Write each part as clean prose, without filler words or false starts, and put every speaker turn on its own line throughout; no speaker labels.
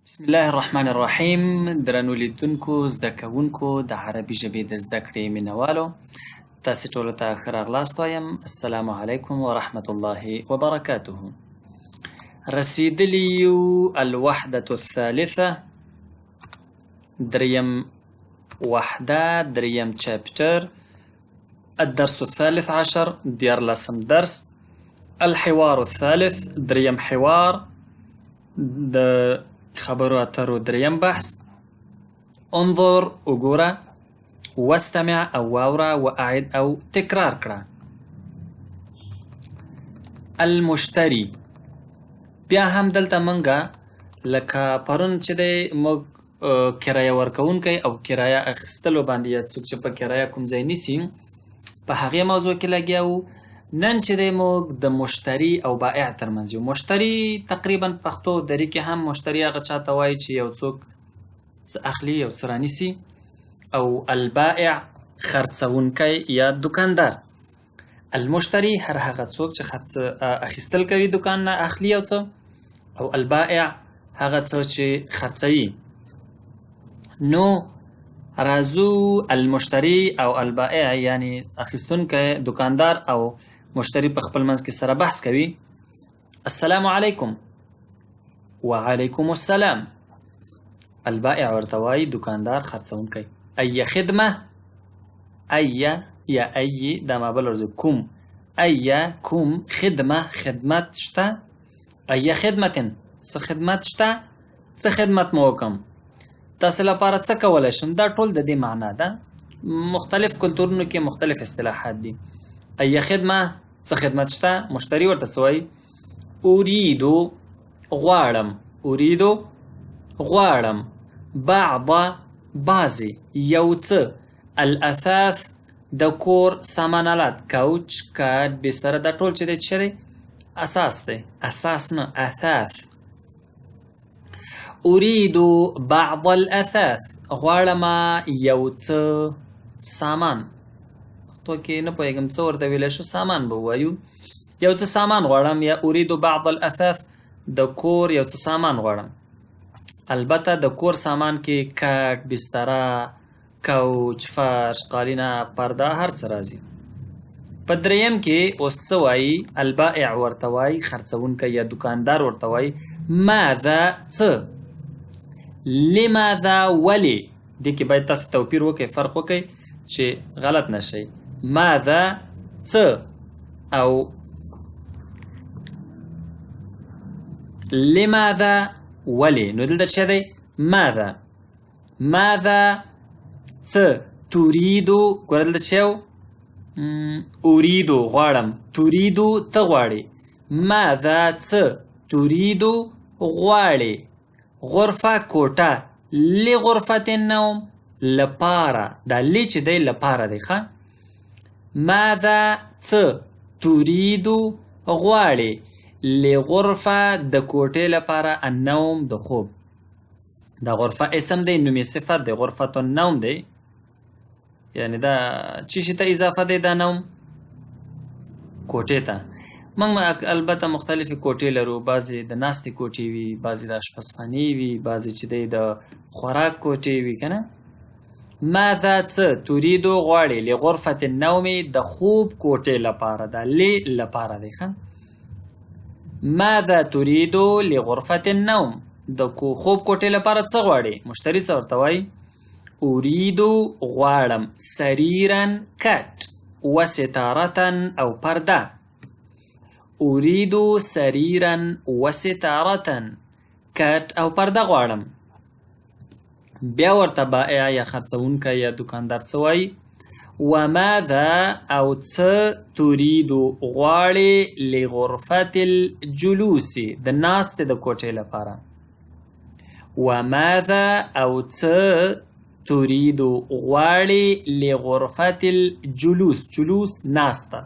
بسم الله الرحمن الرحیم. درنو لیدونکو، زده کوونکو، د عربي ژبې د زده کړې مینهوالو، تاسې ټولو ته ښه راغلاست وایم. السلام علیکم ورحمت الله وبرکاته. رسیدلی یو الوحدة الثالثه، دریم وحده، دریم چپټر، الدرس الثالث عشر، دیارلسم درس، الحوار الثالث، دریم حوار، د خبرو اترو دریم بحث. انظر وګوره، واستمع او واوره، واعد او تکرار کړه. المشتری. بیا هم دلته مونږه لکه پرون چې دی موږ کرایه ورکوونکی او کرایه اخیستلو باندې، یا څوک چې په کرایه کوم ځای نیسي، په هغې موضوع کې لګیا وو. نن چې دی موږ د مشتری او بائع ترمنځ یو. مشتری تقریبا پښتو دري کې هم مشتری هغه چاته وایي چې یو څوک څه اخلي، یو څه رانیسي، او البائع خرڅوونکی یا دکاندار. المشتری هر هغه څوک چې خرڅ اخیستل کوي، دکان نه اخلي یو څه، او البائع هغه څه چې خرڅوي. نو راځو المشتری او البائع، یعنی اخیستونکی دکاندار او مشتری په خپل منځ کې سره بحث کوي. السلام علیکم. وعلیکم السلام. البائع ورته وایي، دکاندار خرڅونکی، ای خدمه، ای یا ای، دا ما بل ورځ کوم، ای کوم، خدمه خدمت شته، ای خدمتن څه خدمت شته، څه خدمت مو وکم، تاسو لپاره څه کولی شم. دا ټول د دې معنا ده، مختلف کلتورونو کې مختلف اصطلاحات دي. ای خدمه څه خدمت شته. مشتری ورته څه وایي؟ اریدو غواړم، اریدو غواړم، بعض بعضې یو څه، الاثاث د کور سامان آلات، کوچ، کټ، بستره، دا ټول چې دی څه دی؟ اساس دی، اساس نه اثاث. اريد بعض الاثاث غواړم یو څه سامان. پښتو کې نه پوهېږم څه ورته ویلی شو، سامان به ووایو، یو څه سامان غواړم، یا اريد بعض الاثاث د کور یو څه سامان غواړم. البته د کور سامان کې کټ، بستره، کوچ، فرش، قالینه، پرده، هر څه راځي. په دریم کې اوس څه وایي؟ البائع ورته وایي، خرڅوونکی یا دکاندار ورته وایي، ماذا څه، لماذا ولې. دې کې باید تاسو توپیر وکړئ، فرق وکړئ چې غلط نه شئ. ماذا څه او لماذا ولې. نو دلته څه دی؟ ماذا، ماذا څه، تريدو، ګوره دلته څه و؟ اریدو غواړم، تريدو ته غواړې، ماذا څه، تريدو غواړې، غرفه کوټه، لغرفة النوم لپاره، دا لی چې دی لپاره دی. ښه، ماذا څه، تريدو غواړې، لغرفه د کوټې لپاره، النوم د خوب. دا غرفه اسم دی، نوم یې صفت دی، غرفة النوم دی، یعنی دا چی شي ته اضافه دی؟ دا نوم کوټې ته. موږ البته مختلفې کوټې لرو، بعضې د ناستې کوټې وي، بعضې د آشپزخانې وي، بعضې چې دی د خوراک کوټې وي، که نه؟ ماذا څه، تريدو غواړې، لغرفة النوم د خوب کوټې لپاره، دا لی لپاره دی. ښه، ماذا تريدو لغرفة النوم، د خوب کوټې لپاره څه غواړې؟ مشتری څه ورته وایي؟ اریدو غواړم، سریرا کټ، وستارة او پرده. اریدو سریرا وستارة، کټ او پرده غواړم. بیا ورته بائع یا خرڅوونکی یا دکاندار څه وایي؟ وماذا او څه، تريدو غواړې، لغرفة الجلوس د ناستې د کوټې لپاره. وماذا او څه، تريدو غواړې، لغرفة الجلوس، جلوس ناسته،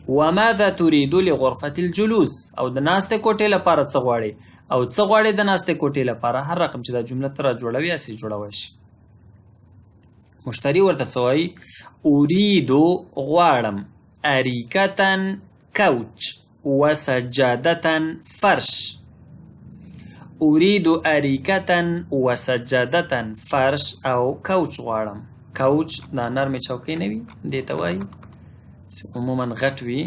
وماذا تريدو لغرفة الجلوس او د ناستې کوټې لپاره څه غواړې، او څه غواړې د ناستې کوټې لپاره. هر رقم چې دا جمله ته را جوړوي هسې جوړوی شي. مشتری ورته څه وایي؟ اریدو غواړم، اریکتن کوچ، وسجادتن فرش. اريد اریکة وسجادة، فرش او کوچ غواړم. کوچ دا نرمې چوکۍ نه وي، دې ته وایي، چې عموما غټ وي،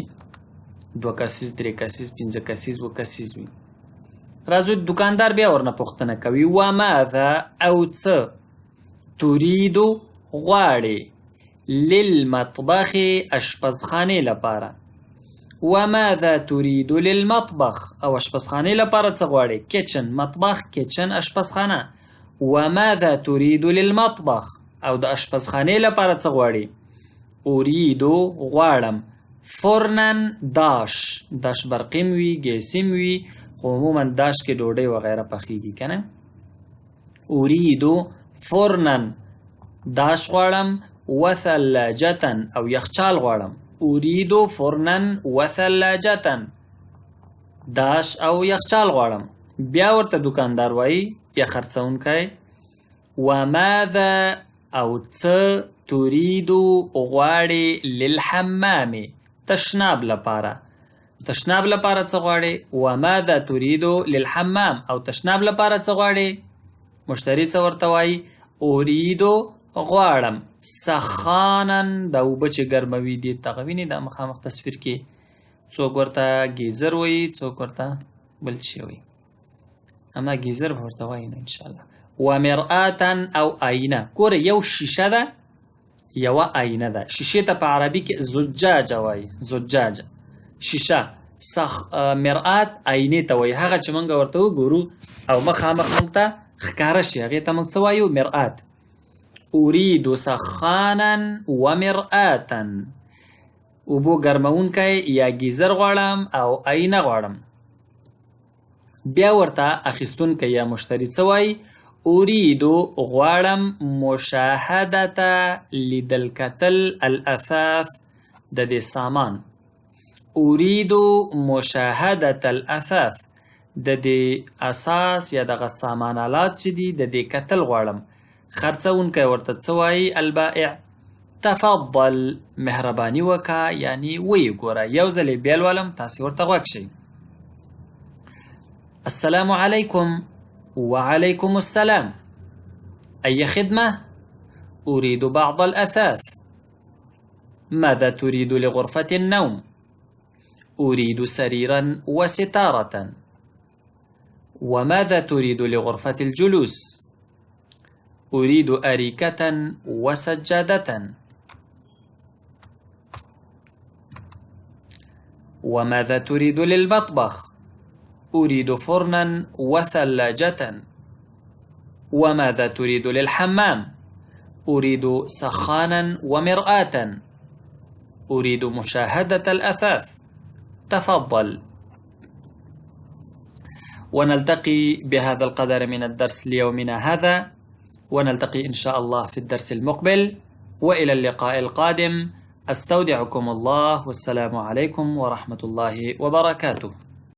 2 کسیز، 3 کسیز، 5 کسیز، 7 کسیز وي. راځو دکاندار بیا ورنه پوښتنه کوي، وماذا او څه تريد غواړې للمطبخ اشپزخانې لپاره. وماذا تريد للمطبخ او اشپزخانې لپاره څه غواړې؟ کچن، مطبخ، کچن، اشپزخانه. وماذا تريد للمطبخ او د اشپزخانې لپاره څه غواړې؟ اريد غواړم فرنن داش، داش برقیم وي، ګیسیم وي، خو عموما داش کې ډوډۍ وغیره پخیږي که نه. اريد فرنن داش غواړم، وثلاجة او یخچال غواړم. اريد فرنن وثلاجة داش او یخچال غواړم. بیا ورته دکاندار وایي یا خرڅونکی، وماذا او څه تريد غواړې للحمام تشناب لپاره. تشناب لپاره څه غواړې؟ وماذا تريد للحمام او تشناب لپاره څه غواړې؟ مشتری څه ورته وایي؟ اريد غواړم سخانا، دا اوبه چې ګرموي دې ته وینې دا مخامخ تصویر کې، څوک ورته ګیزر وایي، څوک ورته بل شی وایي، اما ګیزر به ورته وایي نو انشاءالله. ومرآة او آینه، ګوره یو شیشه ده، یوه آینه ده، شیشې ته په عربي کې زجاجه وایي، زجاجه شیشه. مرآت آینې ته وایي، هغه چې موږ ورته وګورو او مخامخ موږ ته ښکاره شي، هغې ته موږ څه وایو؟ مرآت. اريد سخانا ومرآة، اوبو ګرمونکی یا ګیزر غواړم او آینه غواړم. بیا ورته اخیستونکی یا مشتری څه وایي؟ اريد غواړم مشاهدة لیدل کتل الاثاث د دې سامان. اريد مشاهدة الاثاث د دې اساس یا دغه سامان آلات چې دي د دې کتل غواړم. خرڅونکی ورته څه وایي؟ البائع تفضل، مهرباني وکړه، یعنی ویې ګوره. یو ځل یې بیا لولم، تاسې ورته غوږ شئ. السلام علیکم. وعلیکم السلام. أي خدمة؟ أريد بعض الأثاث. ماذا تريد لغرفة النوم؟ أريد سريرا وستارة. وماذا تريد لغرفة الجلوس؟ أريد أريكة وسجادة. وماذا تريد للمطبخ؟ أريد فرنا وثلاجة. وماذا تريد للحمام؟ أريد سخانا ومرآة. أريد مشاهدة الأثاث. تفضل. ونلتقي بهذا القدر من الدرس ليومنا هذا، ونلتقي إن شاء الله في الدرس المقبل، وإلى اللقاء القادم. أستودعكم الله، والسلام عليكم ورحمة الله وبركاته.